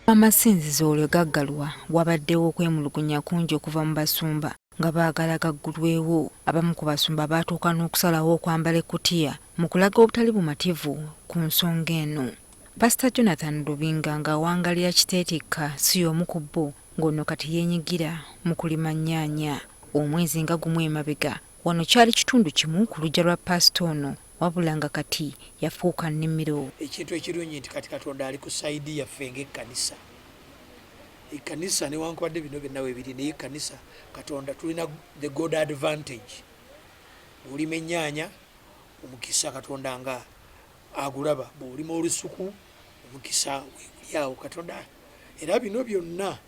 Amasinzizo olwe gaggalwa, wabaddewo okwemulugunya kungi okuva mu basumba nga baagala gaggulwewo. Abamu ku basumba baatuuka n'okusalawo okwambala ekkutiya mu kulaga obutali bumativu ku nsonga eno. Pasita Jonathan Lubinga ng'awangalira Kiteetikka si y'omu ku bo ng'ono kati yeenyigira mu kulima nnyaanya. Omwezi nga gumu emabega wano kyali kitundu kimu ku luggya lwa paasita ono wabula nga kati yafuuka nnimiro. Ekintu ekirungi nti kati Katonda ali ku sayidi yaffe ng'ekkanisa. Ekkanisa newankubadde bino byonna webiri, naye ekkanisa Katonda tulina the God advantage. Bw'olima ennyaanya omukisa Katonda nga agulaba, bw'olima olusuku omukisa weguli awo Katonda. Era bino byonna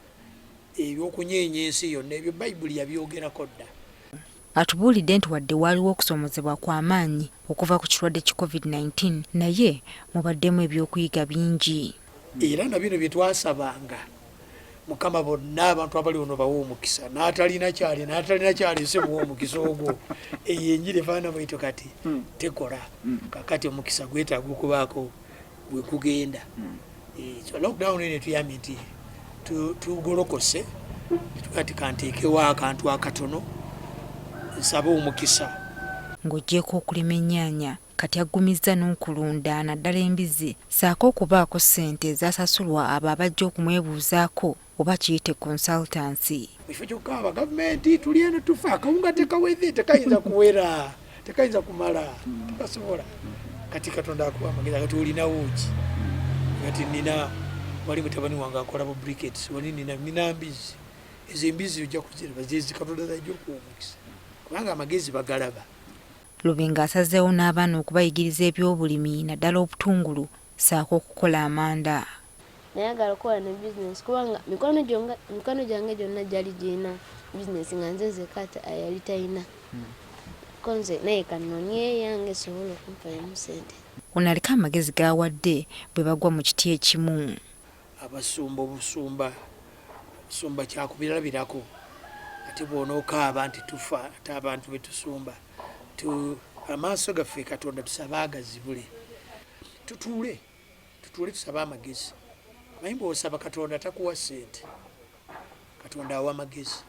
ebyokunyeenya ensi yonna ebyo Bayibuli yabyogerako dda. Atubuulidde nti wadde waaliwo okusoomozebwa kwa maanyi okuva ku kirwadde ki Covid 19 naye mubaddemu ebyokuyiga bingi. Era na bino bye twasabanga Mukama, bonna abantu abali wano bawe omukisa, n'atalina kyali n'atalina kyaleese muwe omukisa ogwo. Eyo enjiri efaanana bwetyo kati tekola. Kakati omukisa gwetaaga okubaako bwe gugenda. So lockdown eno etuyambye nti tugolokose tuga ti kanteekewo akantu akatono nsabe omukisa. Ng'oggyeeko okulima ennyaanya, kati aggumizza n'okulunda naddala embizzi ssaako okubaako ssente ezaasasulwa abo abajja okumwebuuzaako oba kiyite consultancy. Mu kifo ky'okukaaba gavumenti tuli eno tufa, akawunga tekaweze, tekayinza kuwera, tekayinza kumala, tekasobola. Kati Katonda akuwa amagezi, kati olinawo ki? Kati nina wali mutabani wange akola bu briquettes, wali nina mbizzi. Ezo embizzi ojja kuziraba, zezi Katonda zajja okuwa omukisa kubanga amagezi bagalaba. Lubinga asazeewo n'abaana okubayigiriza eby'obulimi naddala obutungulu ssaako okukola amanda. Nayagala okukola ne bizinesi kubanga mikwano gyange gyonna gyali girina bizinesi nga nze nzekka yali talina. Ko nze naye kannoonye eyange esobola okumpamu ssente. Ono aliko amagezi g'awadde bwe bagwa mu kiti ekimu. Abasumba obusumba sumba kyakubirabirako ate bw'onookaaba nti tufa ate abantu be tusumba amaaso gaffe Katonda tusabe agazibule tutuule tutuule tusabe amagezi. Omanyi bw'osaba Katonda takuwa ssente, Katonda awa magezi.